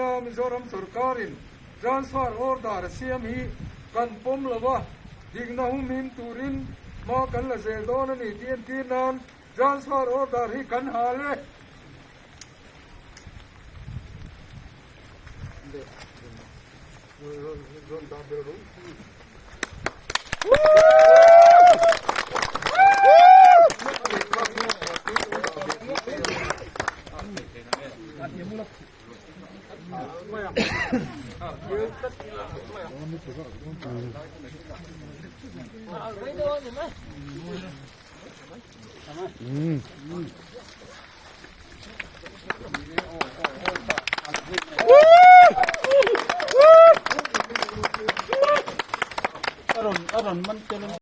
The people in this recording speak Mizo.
Mizoram sorkarin transfer order a siam hi kan pawm lo a, dikna humhim turin hma kan la zel dawn a ni tih entir nan transfer order hi kan hal e. A rawn a rawn man tel a.